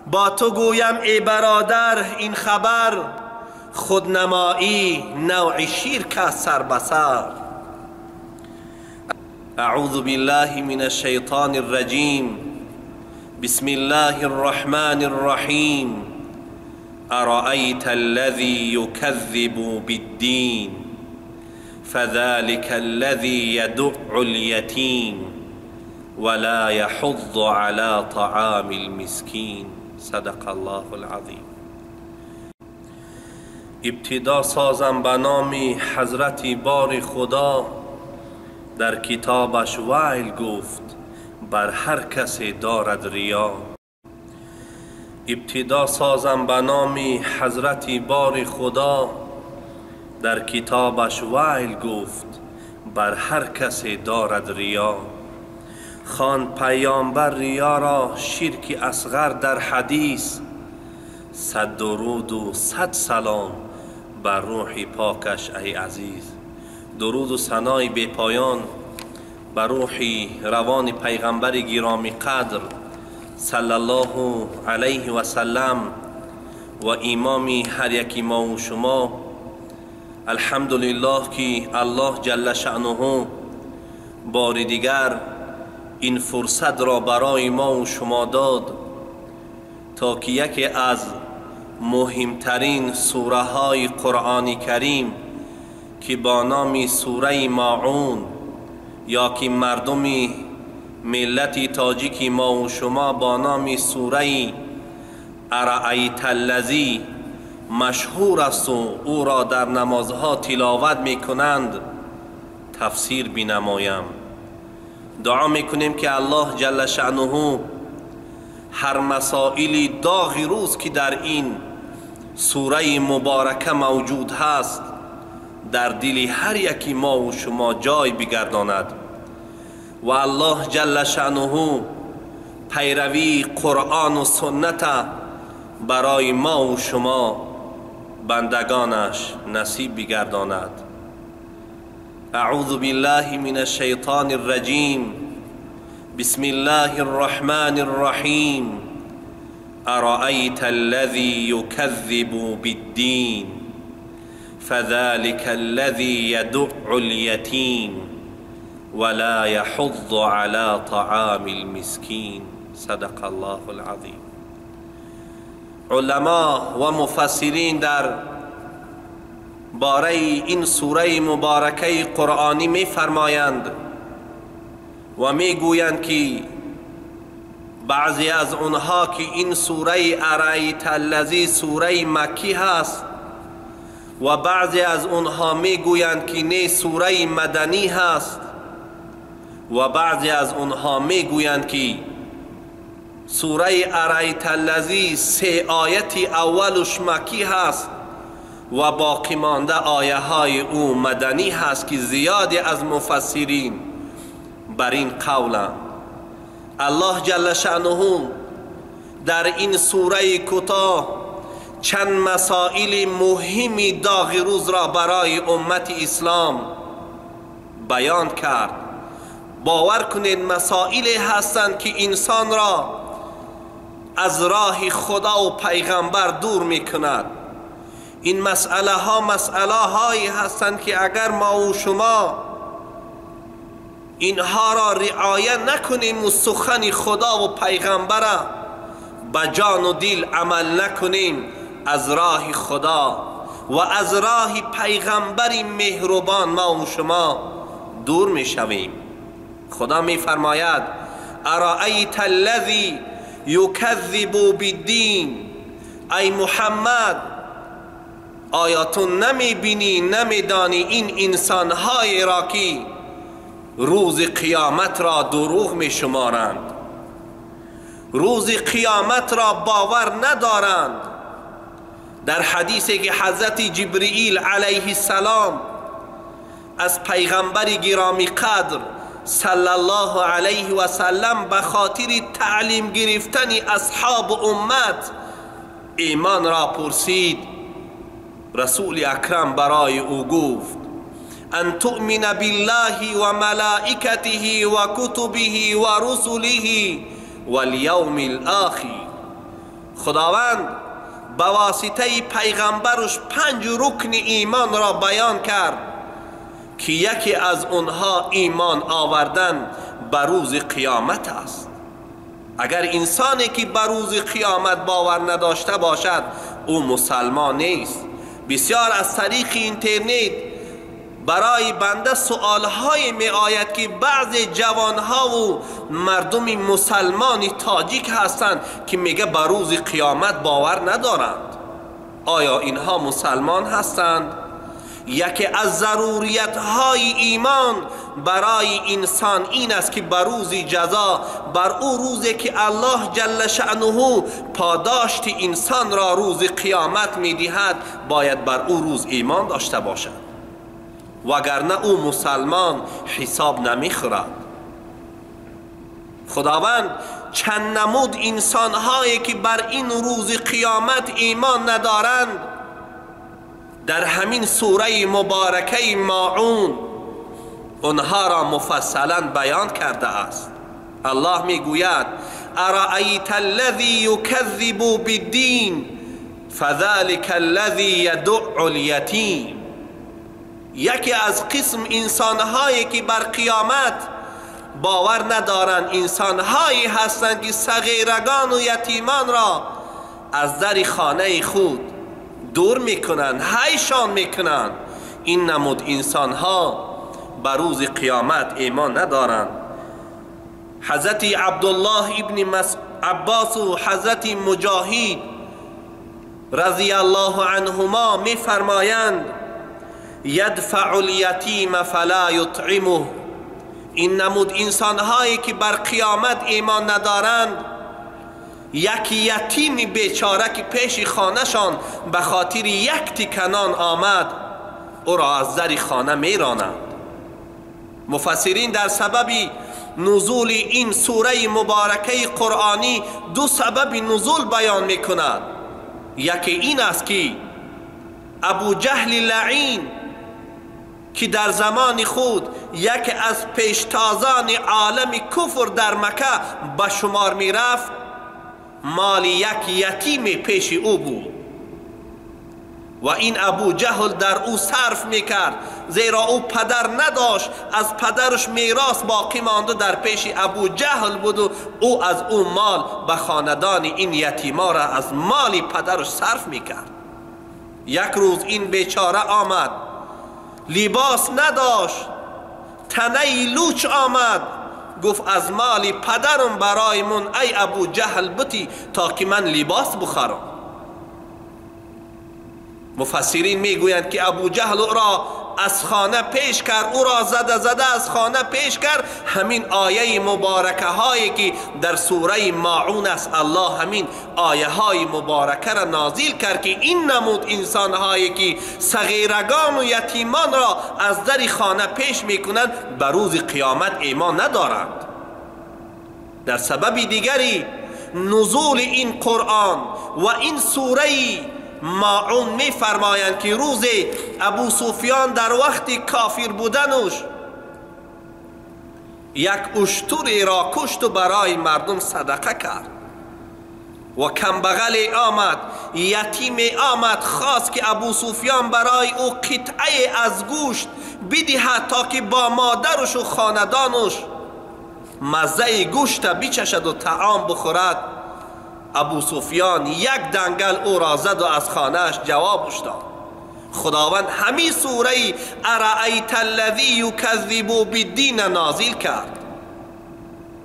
با تو گویم ای برادر این خبر، خودنمایی نوع شرک است سر به سر. اعوذ بالله من الشیطان الرجیم. بسم الله الرحمن الرحیم. ارأیت الذی یکذب بالدین فذلك الذی یدع الیتیم ولا یحض علی طعام المسکین. صدق الله العظیم. ابتدا سازم به نام حضرت بار خدا، در کتابش ویل گفت بر هر کسی دارد ریا. ابتدا سازم به نام حضرت بار خدا، در کتابش ویل گفت بر هر کسی دارد ریا. خواند پیامبر ریا را شرک اصغر در حدیث، صد درود و صد سلام بر روح پاکش ای عزیز. درود و ثنای بی پایان بر روح روان پیغمبر گرامی قدر صلی الله علیه و سلم و امام هر یکی ما و شما. الحمدلله که الله جل شأنه بار دیگر این فرصت را برای ما و شما داد تا که یکی از مهمترین سوره های قرآن کریم که با نام سوره ماعون یا که مردم ملت تاجیک ما و شما با نام سوره ارأیت الذی مشهور است و او را در نمازها تلاوت میکنند تفسیر بینمایم. دعا میکنیم که الله جل شأنه هر مسائل داغ روز که در این سوره مبارکه موجود هست در دل هر یکی ما و شما جای بگرداند و الله جل شأنه پیروی قرآن و سنت برای ما و شما بندگانش نصیب بگرداند. اعوذ بالله من الشیطان الرجیم. بسم الله الرحمن الرحیم. ارأیت الذی یکذب بالدین فذلك الذی یدع الیتیم ولا یحض علی طعام المسکین. صدق الله العظیم. علما و مفسرین در باره این سوره مبارکه قرآنی می فرمایند و می گویند که بعضی از آنها که این سوره ارأیت الذی سوره مکی هست و بعضی از آنها می گویند که نه سوره مدنی هست و بعضی از آنها می گویند که سوره ارأیت الذی سه آیت اولش مکی هست و باقی مانده آیه های او مدنی هست که زیادی از مفسرین بر این قولند. الله جل شأنه در این سوره کوتاه چند مسائل مهم داغ روز را برای امت اسلام بیان کرد. باور کنید مسائل هستند که انسان را از راه خدا و پیغمبر دور میکند. این مسئله ها مسئله هایی هستند که اگر ما و شما اینها را رعایت نکنیم و سخن خدا و پیغمبر به جان و دل عمل نکنیم، از راه خدا و از راه پیغمبر مهربان ما و شما دور می شویم. خدا می فرماید ارأیت الذی یکذب بالدین، ای محمد آیا تو نمی بینی نمی دانی این انسانهای را که روز قیامت را دروغ می شمارند، روز قیامت را باور ندارند؟ در حدیثی که حضرت جبرئیل علیه السلام از پیغمبر گرامی قدر صلی الله علیه و سلم به خاطر تعلیم گرفتن اصحاب امت ایمان را پرسید، رسول اکرم برای او گفت ان تؤمن بالله و ملائکته و کتبه و رسله و الیوم الاخر. خداوند به واسطه پیغمبرش 5 رکن ایمان را بیان کرد که یکی از آنها ایمان آوردن به روز قیامت است. اگر انسانی که به روز قیامت باور نداشته باشد او مسلمان نیست. بسیار از طریق اینترنت برای بنده سوالهای می آید که بعض جوانها و مردم مسلمان تاجیک هستند که میگه به روز قیامت باور ندارند. آیا اینها مسلمان هستند؟ یکی از ضروریت های ایمان برای انسان این است که بر روز جزا، بر او روزی که الله جل شأنه پاداشت انسان را روز قیامت میدهد، باید بر او روز ایمان داشته باشد، وگرنه او مسلمان حساب نمیخورد. خداوند چند نمود انسانهایی که بر این روز قیامت ایمان ندارند در همین سوره مبارکه ماعون اونها را مفصلا بیان کرده است. الله میگوید ارأیت الذی یکذب بالدین فذلک الذی یدع الیتیم. یکی از قسم انسانهایی که بر قیامت باور ندارند انسانهایی هستند که صغیرگان و یتیمان را از در خانه خود دور میکنند، هیشان میکنند. این نمود انسانها بر روز قیامت ایمان ندارند. حضرت عبدالله ابن عباس و حضرت مجاهد رضی الله عنهما میفرمایند یدفع الیتیم فلا یطعمه. این نمود انسانهایی که بر قیامت ایمان ندارند، یک یتیم بیچاره که پیش خانهشان به خاطر یک تیکه نان آمد، او را از در خانه میرانند. مفسرین در سبب نزول این سوره مبارکه قرآنی دو سبب نزول بیان میکند. یکی این است که ابو جهل لعین که در زمان خود یکی از پیشتازان عالم کفر در مکه به شمار میرفت، مال یک یتیم پیش او بود و این ابو جهل در او صرف میکرد، زیرا او پدر نداشت، از پدرش میراث باقی مانده در پیش ابو جهل بود و او از او مال به خاندان این یتیما را از مال پدرش صرف میکرد. یک روز این بیچاره آمد، لباس نداشت، تنه لوچ آمد، گفت از مال پدرم برای من ای ابو جهل بتی تا که من لباس بخرم. مفسرین میگویند که ابو جهل او را از خانه پیش کرد، او را زده زده از خانه پیش کرد. همین آیه مبارکه هایی که در سوره ماعون است، الله همین آیه های مبارکه را نازل کرد که این نمود انسان هایی که صغیرگان و یتیمان را از در خانه پیش میکنند به روز قیامت ایمان ندارند. در سبب دیگری نزول این قرآن و این سوره ماعون می فرمایند که روز ابو سفیان در وقت کافر بودنش یک اشتری را کشت و برای مردم صدقه کرد و کمبغل آمد، یتیم آمد، خواست که ابو سفیان برای او قطعه از گوشت بدهد تا که با مادرش و خاندانش مزه گوشت بچشد و طعام بخورد. ابو سفیان یک دنگل او را زد و از خانهش جوابش داد. خداوند همین سوره ارأیت الذی یکذب بالدین نازل کرد.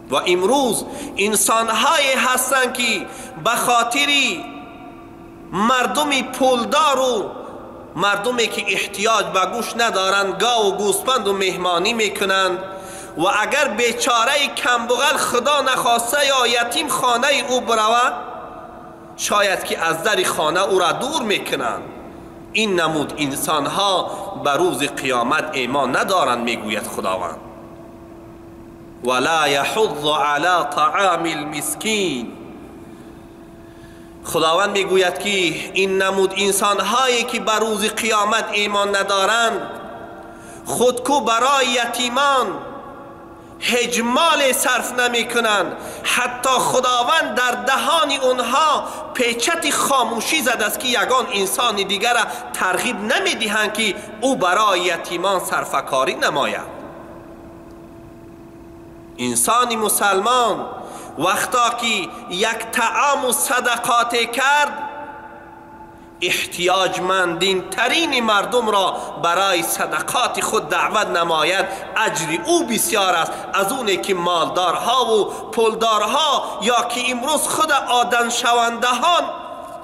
و امروز انسانهای هستند که به خاطر مردم پولدار و مردمی که احتیاج به گوش ندارند گاو و گوسپند و مهمانی میکنند و اگر بیچاره کمبغل خدا نخواسته یا یتیم خانه او برود، شاید که از در خانه او را دور میکنند. این نمود انسانها به روز قیامت ایمان ندارند، میگوید خداوند. ولا یحض علی طعام المسکین. خداوند میگوید که این نمود انسانهایی که به روز قیامت ایمان ندارند، خودکو برای یتیمان هیچ مال صرف نمی کنند. حتی خداوند در دهان اونها پیچت خاموشی زد است که یگان انسان دیگر را ترغیب نمی دهند که او برای یتیمان صرفه کاری نماید. انسان مسلمان وقتا که یک طعام و صدقات کرد، احتیاجمندین ترین مردم را برای صدقات خود دعوت نماید، اجر او بسیار است از اونه که مالدارها و پولدارها یا که امروز خود آدم شوندهان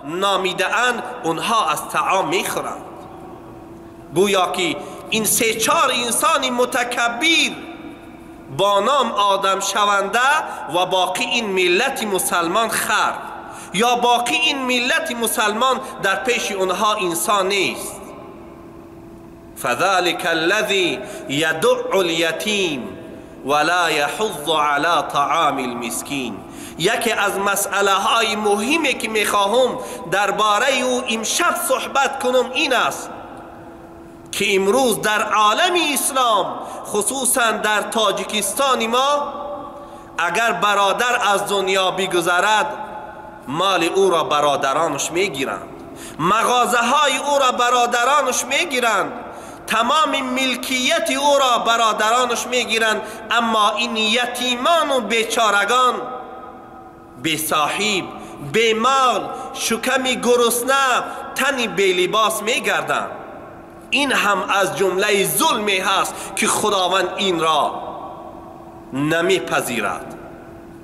نامیده اند، اونها از طعام میخورند. گویا که این سه چهار انسان متکبر با نام آدم شونده و باقی این ملت مسلمان خر، یا باقی این ملت مسلمان در پیش اونها انسان نیست. فذلك الذي يدع اليتيم ولا يحض على طعام المسكين. یکی از مسئله های مهمی که میخواهم درباره او امشب صحبت کنم این است که امروز در عالم اسلام، خصوصا در تاجیکستان ما، اگر برادر از دنیا بگذرد، مال او را برادرانش میگیرند، مغازه های او را برادرانش میگیرند، تمام ملکیت او را برادرانش میگیرند، اما این یتیمان و بیچارگان بی صاحب، بی مال، شکمی گرسنه، تنی بی لباس میگردند. این هم از جمله ظلمی هست که خداوند این را نمیپذیرد.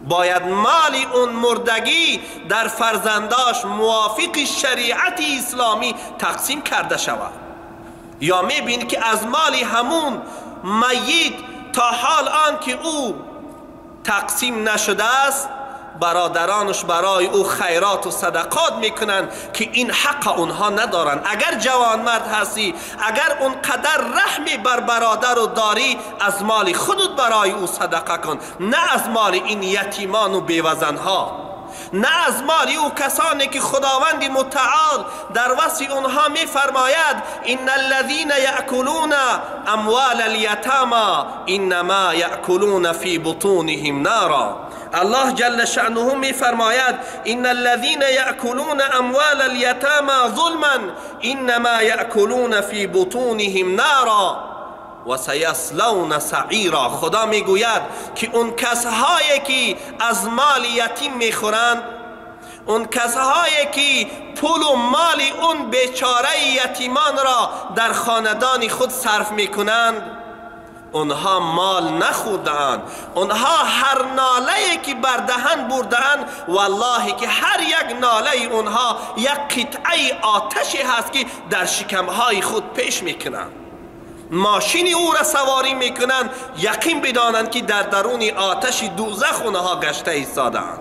باید مال اون مردگی در فرزنداش موافق شریعت اسلامی تقسیم کرده شود. یا میبینی که از مال همون میت تا حال آن که او تقسیم نشده است، برادرانش برای او خیرات و صدقات میکنند که این حق اونها ندارند. اگر جوان مرد هستی، اگر اون قدر رحمی بر برادر داری، از مال خودت برای او صدقه کن، نه از مال این یتیمان و بیوزنها، نه از مال او کسانی که خداوند متعال در وصف اونها میفرماید: ان الذين یأکلون اموال الیتاما انما یأکلون فی بطونهم نارا. الله جل شأنه میفرماید: ان الذين یأکلون اموال الیتاما ظلما انما یأکلون فی بطونهم نارا و سیصلون سعیرا. خدا میگوید که اون کسهایی که از مال یتیم میخورند، اون کسهایی که پول و مال اون بیچاره یتیمان را در خاندان خود صرف میکنند، اونها مال نخوردند، اونها هر ناله که بر دهن بردند، والله که هر یک ناله اونها یک قطعه آتشی هست که در شکمهای خود پیش میکنند. ماشین او را سواری میکنند، یقین بدانند که در درون آتش دوزخ اونها گشته ایستادند.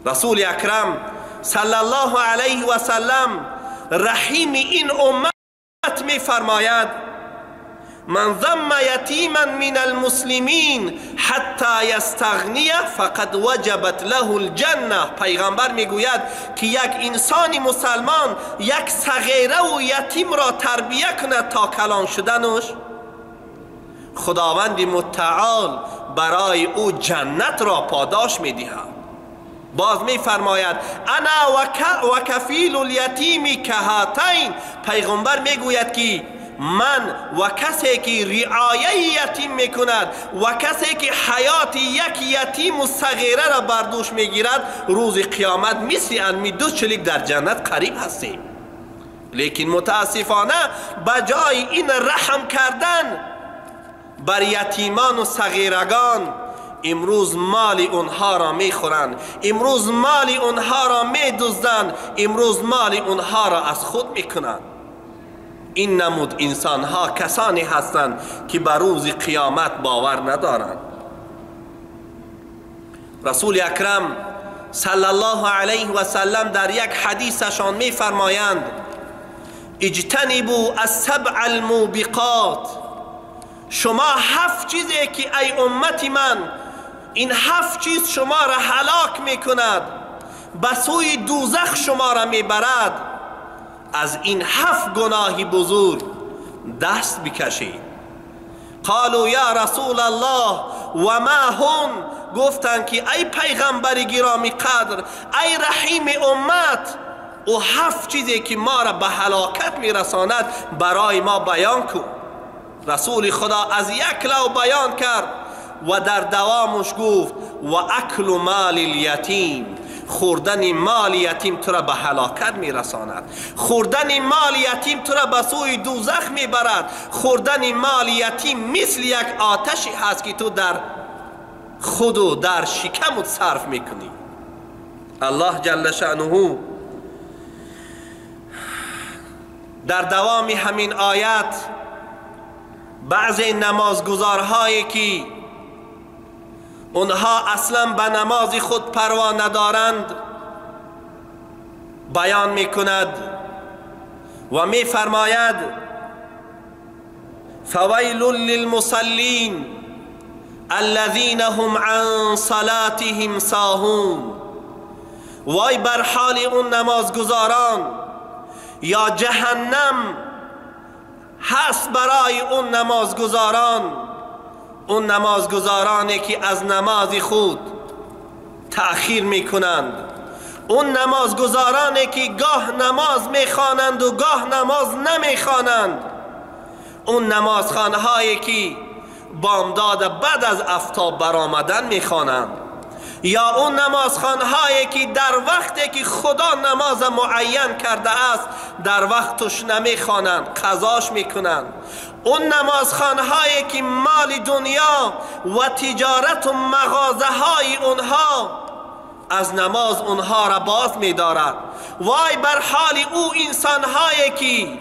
رسول اکرم صلی الله علیه و سلم، رحیم این امت، میفرماید: من ضم یتیما من المسلمین حتی یستغنی فقد وجبت له الجنه. پیغمبر میگوید که یک انسان مسلمان یک صغیره و یتیم را تربیه کند تا کلان شدنش، خداوند متعال برای او جنت را پاداش میدهد. باز میفرماید: انا و کفیل الیتیم کهاتین. پیغمبر میگوید که من و کسی که رعایه یتیم میکند و کسی که حیات یک یتیم و صغیره را بر دوش میگیرد، روز قیامت مثل انمی دو چلیک در جنت قریب هستیم. لیکن متاسفانه بجای این رحم کردن بر یتیمان و صغیرگان، امروز مال اونها را میخورند، امروز مال اونها را میدزدند، امروز مال اونها را از خود میکنند. این نمود انسان ها کسانی هستند که به روز قیامت باور ندارند. رسول اکرم صلی الله علیه و سلم در یک حدیثشان میفرمایند: اجتنبوا السبع الموبقات. شما هفت چیزی که ای امت من، این هفت چیز شما را هلاک میکند، به سوی دوزخ شما را میبرد، از این هفت گناه بزرگ دست بکشید. قالوا یا رسول الله و ما هم، گفتند که ای پیغمبر گرامی قدر، ای رحیم امت، او 7 چیزی که ما را به هلاکت میرساند برای ما بیان کن. رسول خدا از یک لو بیان کرد و در دوامش گفت و اکل مال الیتیم، خوردن مال یتیم تو را به هلاکت میرساند، خوردن مال یتیم تو را به سوی دوزخ میبرد، خوردن مال یتیم مثل یک آتشی هست که تو در خود و در شکمت صرف میکنی. الله جل شأنه در دوام همین آیت بعض نمازگزارهایی که اونها اصلا به نماز خود پروا ندارند بیان میکند و میفرماید فویل للمصلین الذین هم عن صلاتهم ساهون. وای بر حال اون نمازگزاران، یا جهنم هست برای اون نمازگزاران، اون نمازگزارانی که از نماز خود تأخیر میکنند، اون نمازگزارانی که گاه نماز میخوانند و گاه نماز نمیخوانند، اون نمازخانهایی که بامداد بعد از آفتاب برآمدن میخوانند، یا اون نمازخانهایی که در وقتی که خدا نماز معین کرده است در وقتش نمیخوانند، قضاش میکنند، اون نمازخانهایی که مال دنیا و تجارت و مغازه های اونها از نماز اونها را باز میدارد. وای بر حال او انسانهایی که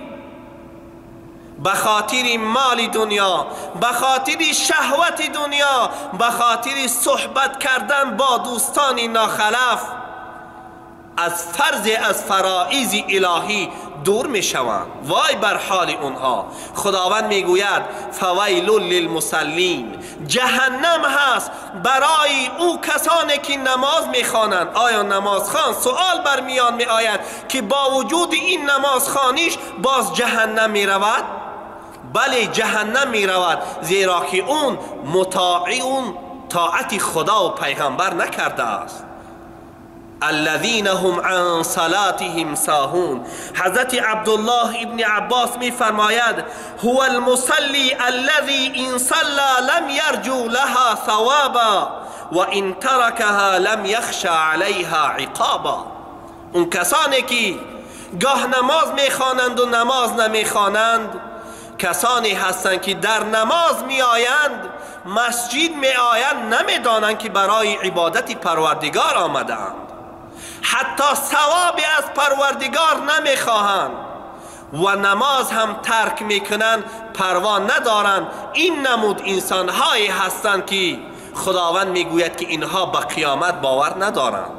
به خاطر مال دنیا، به خاطر شهوت دنیا، به خاطر صحبت کردن با دوستان ناخلف از فرض از فرائض الهی دور می شوند. وای بر حال اونها. خداوند میگوید فویل للمصلین، جهنم هست برای او کسانی که نماز میخوانند. آیا نمازخوان؟ سوال بر میان می آید که با وجود این نمازخوانیش باز جهنم می رود؟ بله جهنم می رود، زیرا که اون مطاعی اون طاعت خدا و پیغمبر نکرده است. الذين هم عن صلاتهم ساهون. حضرت عبدالله ابن عباس می فرماید هو المصلي الذي إن صلى لم يرجو لها ثوابا وإن تركها لم يخشى عليها عقابا. اون کسانی که گاه نماز میخوانند و نماز نمیخوانند کسانی هستند که در نماز میآیند، مسجد میآیند، نمیدانند که برای عبادت پروردگار آمده‌اند، حتی ثوابی از پروردگار نمیخواهند و نماز هم ترک میکنند، پروا ندارند. این نمود انسانهایی هستند که خداوند میگوید که اینها به قیامت باور ندارند.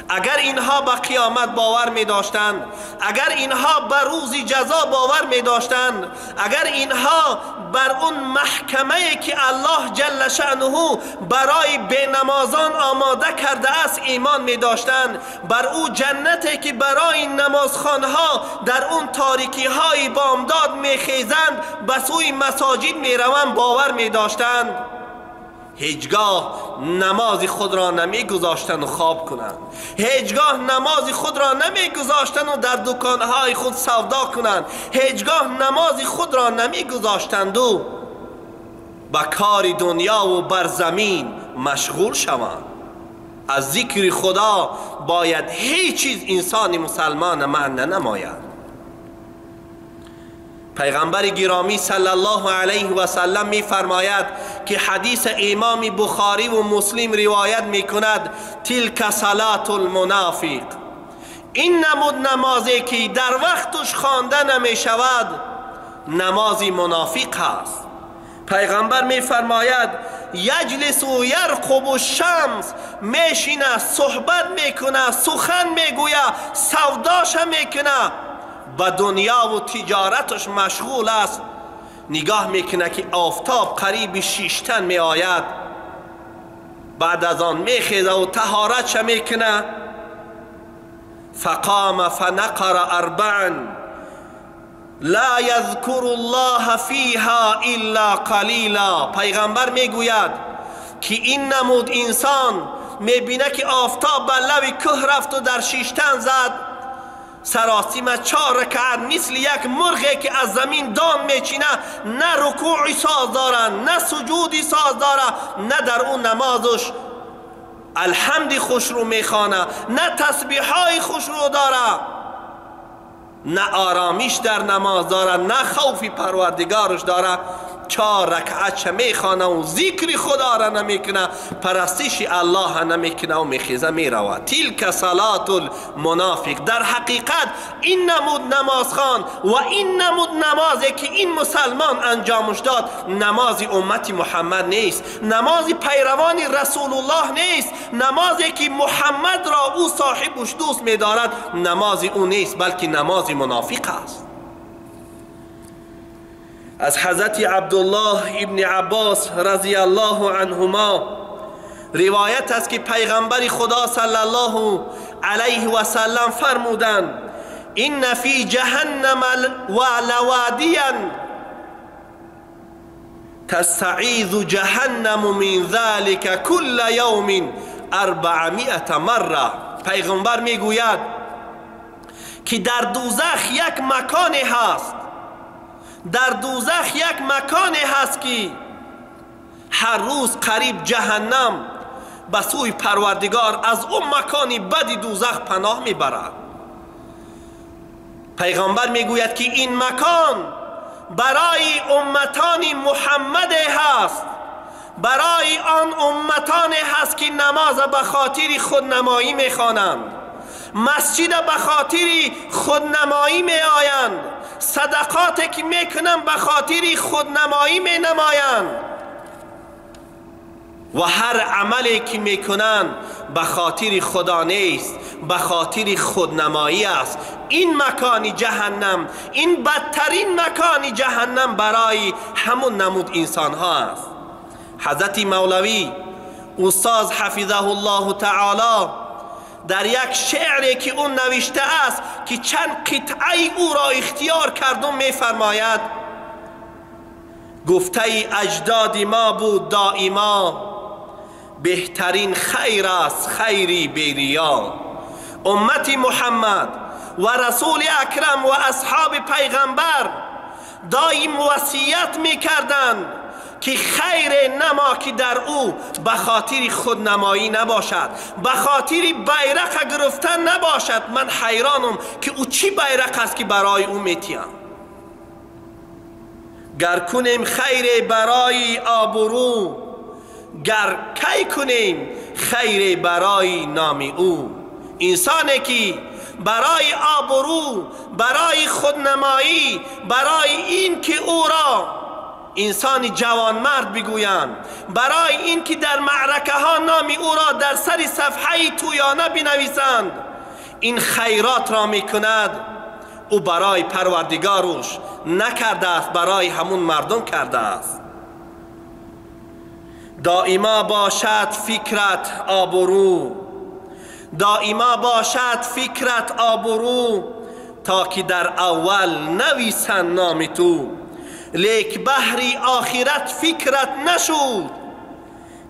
اگر اینها به قیامت باور می داشتند، اگر اینها به روز جزا باور می داشتند، اگر اینها بر اون محکمه که الله جل شأنه برای بینمازان آماده کرده است ایمان می داشتند، بر او جنتی که برای نمازخوانها در اون تاریکی های بامداد می خیزند به سوی مساجد می روند باور می داشتند، هیچگاه نماز خود را نمی گذاشتن و خواب کنند، هیچگاه نماز خود را نمی گذاشتن و در دکانهای خود سودا کنند، هیچگاه نماز خود را نمی گذاشتند و به کار دنیا و بر زمین مشغول شوند. از ذکر خدا باید هیچ چیز انسان مسلمان منع ننماید. پیغمبر گرامی صلی الله علیه و سلم می فرماید که حدیث امام بخاری و مسلم روایت می کند تلک صلاة المنافق، این نمود نمازی که در وقتش خوانده نمی شود نماز منافق هست. پیغمبر می فرماید یجلس و یرقب الشمس، میشینه صحبت میکنه، سخن میگوید، سوداش میکنه، به دنیا و تجارتش مشغول است. نگاه میکنه که آفتاب قریب شیشتن می آید، بعد از آن میخیزه و طهارتش میکنه. فقام فنقر اربعا، لا یذکر الله فیها الا قلیلا. پیغمبر میگوید که این نمود انسان میبینه که آفتاب به لب کوه رفت و در شیشتن زد، سراسیمه 4 رکعت مثل یک مرغی که از زمین دان میچینه، نه رکوعی ساز داره، نه سجودی ساز داره، نه در اون نمازش الحمد خوش رو میخوانه، نه تسبیحای خوش رو داره، نه آرامیش در نماز داره، نه خوفی پروردگارش داره. 4 رکعت چه میخوانه و ذکر خدا را نمیکنه، پرستش الله نمیکنه و میخیزه میروه. تلک صلاة المنافق. در حقیقت این نمود نمازخوان و این نمود نمازی که این مسلمان انجامش داد، نماز امت محمد نیست، نماز پیروان رسول الله نیست، نمازی که محمد را او صاحبش دوست میدارد نماز او نیست، بلکه نماز منافق است. از حضرت عبدالله ابن عباس رضی الله عنهما روایت است که پیغمبر خدا صلی الله علیه و سلم فرمودند: ان فی جهنم ولوادیا تستعیذ جهنم من ذلك كل یوم 400 مره. پیغمبر میگوید که در دوزخ یک مکانی هست، در دوزخ یک مکانی هست که هر روز قریب جهنم به سوی پروردگار از اون مکانی بدی دوزخ پناه میبرد. پیغمبر میگوید که این مکان برای امتان محمد هست، برای آن امتان هست که نماز به خاطر خودنمایی میخوانند، مسجد به خاطر خودنمایی میآیند، صدقات که میکنن به خاطر خودنمایی مینمایند و هر عملی که میکنن به خاطر خدا نیست، به خاطر خودنمایی است. این مکان جهنم، این بدترین مکان جهنم برای همون نمود انسان ها است. حضرت مولوی استاد حفظه الله تعالی در یک شعری که اون نوشته است که چند قطعه او را اختیار کردم میفرماید: گفته اجداد ما بود دائما، بهترین خیر است خیری بی ریا. امت محمد و رسول اکرم و اصحاب پیغمبر دائم وصیت میکردند که خیر نما که در او به خاطر خودنمایی نباشد، به خاطر بیرق گرفتن نباشد. من حیرانم که او چی بیرق است که برای او میتیم. گر کنیم خیر برای آبرو، گر کی کنیم خیر برای نام او. انسانی که برای آبرو، برای خودنمایی، برای این که او را انسان جوانمرد بگویند، برای این که در معرکه ها نام او را در سر صفحه تویانه بنویسند، این خیرات را میکند، او برای پروردگارش نکرده است، برای همون مردم کرده است. دائما باشد فکرت آبرو، دائما باشد فکرت آبرو، تا که در اول نویسند نام تو. لیک بهری آخرت فکرت نشود،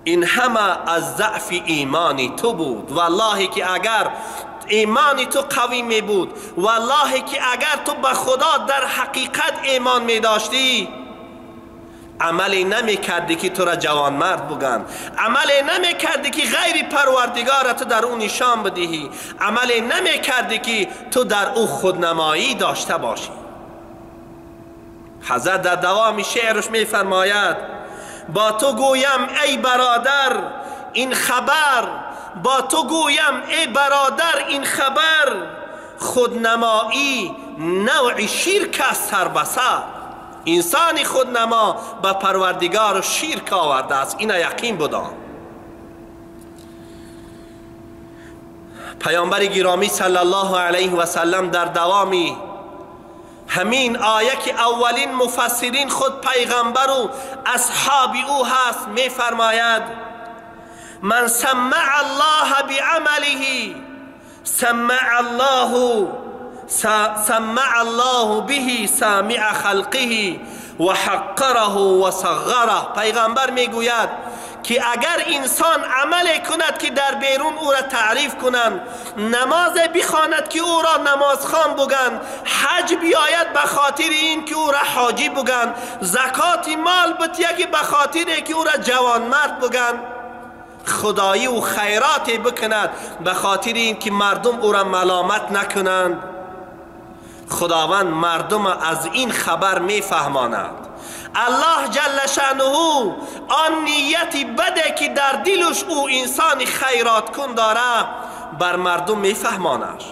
این همه از ضعف ایمان تو بود. والله که اگر ایمان تو قوی می بود، والله که اگر تو به خدا در حقیقت ایمان می داشتی، عملی نمی کردی که تو را جوانمرد بگن، عملی نمی کردی که غیر پروردگار تو در او نشان بدهی، عملی نمی کردی که تو در او خودنمایی داشته باشی. حضرت در دوام شعرش می فرماید: با تو گویم ای برادر این خبر، با تو گویم ای برادر این خبر، خودنمایی نوع شرک است سر به سر. انسان خودنما به پروردگار شرک آورده است، این یقین بدان. پیامبر گرامی صلی الله علیه و سلم در دوامی همین آیه که اولین مفسرین خود پیغمبر و اصحاب او هست میفرماید: من سمع الله بعمله سمع الله سمع الله به سامع خلقه و حقره و صغره. پیغمبر میگوید که اگر انسان عمل کند که در بیرون او را تعریف کنند، نماز بخواند که او را نمازخوان بگن، حج بیاید به خاطر این که او را حاجی بگن، زکات مال بتیه که به خاطر که او را جوانمرد بگن، خدایی و خیرات بکند به خاطر این که مردم او را ملامت نکنند، خداوند مردم از این خبر میفهماند. الله جل شأنه آن نیت بده که در دلش او انسان خیرات کن داره بر مردم میفهمانش.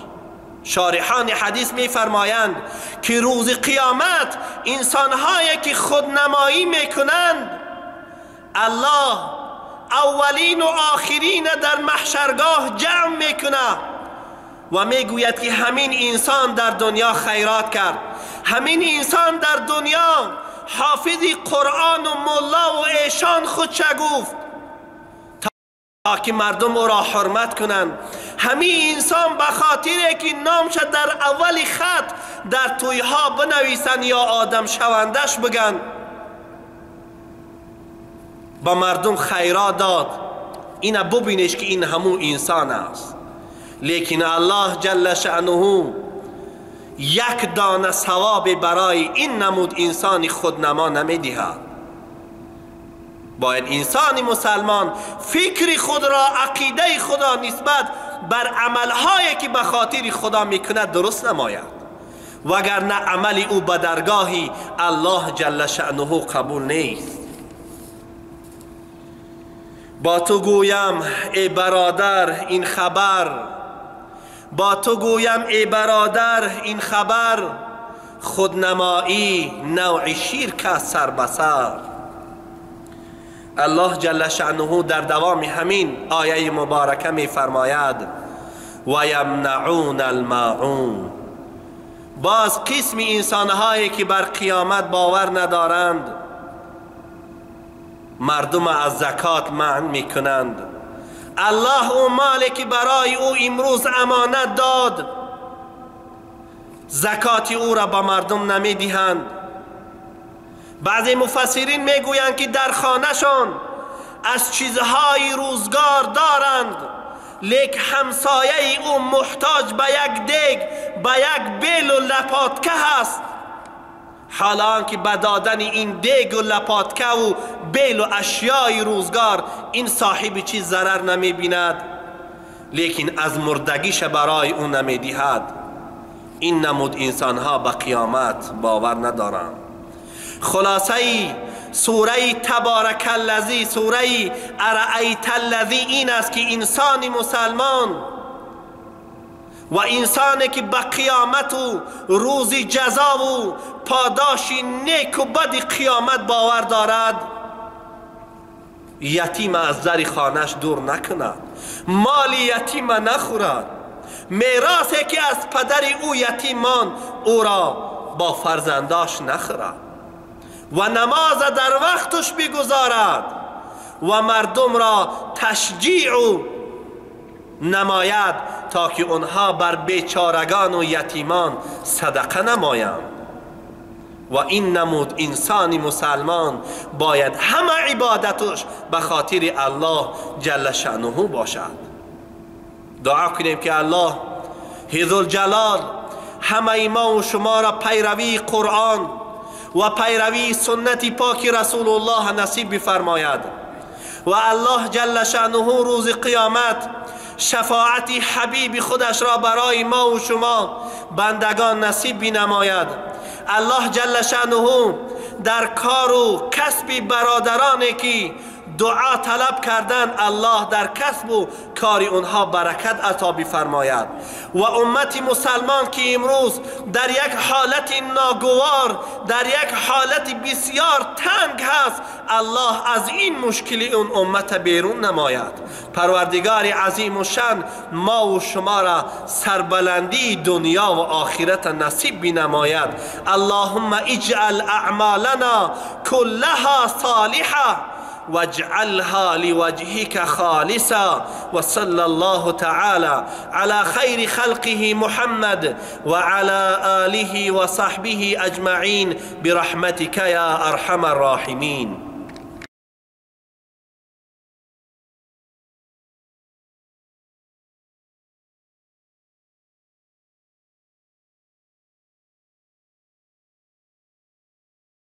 شارحان حدیث میفرمایند که روز قیامت انسانهایی که خودنمایی میکنند، الله اولین و آخرین در محشرگاه جمع میکنه و میگوید که همین انسان در دنیا خیرات کرد، همین انسان در دنیا حافظ قرآن و ملا و ایشان خود چه گفت تا که مردم او را حرمت کنند، همین انسان به خاطر که نامش در اول خط در تویها بنویسند یا آدم شوندش بگن، با مردم خیرات داد. اینا ببینش که این همو انسان است. لیکن الله جل شأنه یک دانه ثواب برای این نمود انسان خودنما نمیدهد. باید انسان مسلمان فکر خود را، عقیده خود را نسبت بر عملهایی که به خاطر خدا میکند درست نماید، وگرنه عمل او به درگاه الله جل شأنه قبول نیست. با تو گویم ای برادر این خبر، با تو گویم ای برادر این خبر، خودنمایی نوع شرک است سر به سر. الله جل شأنه در دوام همین آیه مبارکه می فرماید و یمنعون الماعون. باز قسم انسانهایی که بر قیامت باور ندارند، مردم از زکات منع میکنند. الله او مالی که برای او امروز امانت داد، زکات او را به مردم نمیدهند. بعضی مفسرین میگویند که در خانهشان از چیزهای روزگار دارند، لیک همسایه او محتاج به یک دیگ، به یک بیل و لپاتکه هست. حالا که به دادن این دیگ و لپاتکه و بیل و اشیای روزگار این صاحب چیز ضرر نمی بیند، لیکن از مردگیش برای او نمی دهد. این نمود انسانها به قیامت باور ندارند. خلاصه سوره تبارک الذی، سوره ارأیت الذی این است که انسان مسلمان و انسانی که به قیامت و روز جزا و پاداش نیک و بد قیامت باور دارد، یتیم از در خانهش دور نکند، مال یتیم نخورد، میراثی که از پدر او یتیمان او را با فرزنداش نخورد و نماز در وقتش بگذارد و مردم را تشجیع نماید تا که آنها بر بیچارگان و یتیمان صدقه نمایند. و این نمود انسان مسلمان باید همه عبادتش به خاطر الله جل شأنه باشد. دعا کنیم که الله ذوالجلال همه ما و شما را پیروی قرآن و پیروی سنت پاک رسول الله نصیب بفرماید و الله جل شأنه روز قیامت شفاعت حبیب خودش را برای ما و شما بندگان نصیب بنماید. الله جل شأنه در کار و کسب برادرانی که دعا طلب کردن، الله در کسب و کار اونها برکت عطا بفرماید. و امت مسلمان که امروز در یک حالت ناگوار، در یک حالت بسیار تنگ هست، الله از این مشکل اون امت بیرون نماید. پروردگار عظیم و شان ما و شما را سربلندی دنیا و آخرت نصیب بنماید. اللهم اجعل اعمالنا كلها صالحه واجعلها لوجهك خالصا. وصلى الله تعالى على خير خلقه محمد وعلى آله وصحبه أجمعين برحمتك يا أرحم الراحمين.